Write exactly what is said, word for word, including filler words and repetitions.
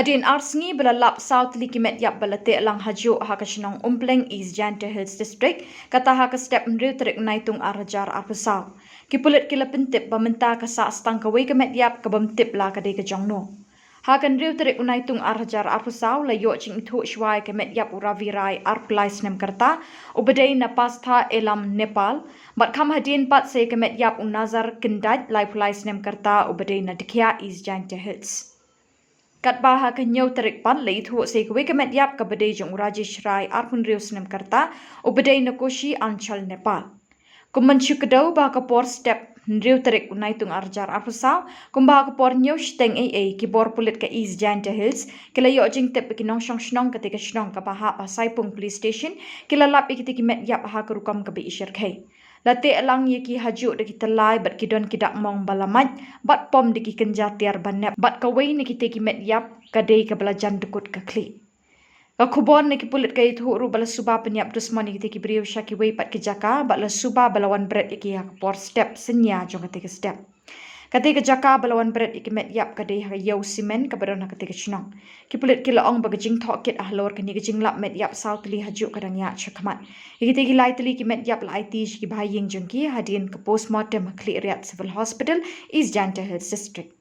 Hadien ar sngi ba la lap saw tylli ki met ïap ba la teh lang ha juh ha ka shnong Umpleng, East Jaintia Hills District, kata ha ka step hynriew tarik u Naitung ar hajar arphew saw. Ki pulit ki la pyntip ba mynta ka sah stang kawei ka met ïap ka bym tip la ka dei ka jong no. Ha ka hynriew tarik u Naitung ar hajar arphew saw la ïoh jingithuh shuwa ïa ka met ïap u Ravi Rai arphew lai snem ka rta, uba dei na Pastha Elam, Nepal, bad kham hadien pat sa ïa ka met ïap u Nazar Kyndait laiphew lai snem ka rta, uba dei na Dkhiah, East Jaintia Hills. Katba ha ka hynñiew tarik pat la ithuh sa ïa kawei ka met ïap kaba dei jong u Rajesh Rai arphew hynriew snem ka rta, uba dei na Koshi Anchal, Nepal. Kum ban shu kdew ba ha ka por step hynriew tarik u Naitung ar hajar arphew saw, kumba ha ka por hynñiew shiteng eiei, ki bor pulit ka East Jaintia Hills ki la ïoh jingtip ba ki nongshong shnong katei ka shnong kaba hap ha Saipung Police Station ki la lap ïa kitei ki met ïap ha ka rukom kaba ishyrkhei. La teh lang ïa ki ha juh da ki tyllai bad ki don ki dak mong ba la mait bad pom da ki kynja tiar ba nep, bad kawei na kitei ki met ïap ka dei kaba la jan dkut ka khlieh. Ka khubor na ki pulit ka ïathuh ruh ba la suba pynïap dusmon ïa kitei ki briew sha kiwei pat ki jaka bad la suba ba la wan bret ïa ki ha ka por step synñia jong katei ka step. Katei ka jaka ba la wan bret ïa ki met ïap ka dei ha ka ïew simen kaba don ha katei ka shnong. Ki pulit ki la ong ba ka jingtohkit halor kane ka jinglap met ïap saw tylli ha juh ka dang ïaid shakhmat. Ïa kitei ki lai tylli ki met ïap la aiti sha ki bahaïing jong ki hadien ka postmortem ha Khliehriat Civil Hospital, East Jaintia Hills District.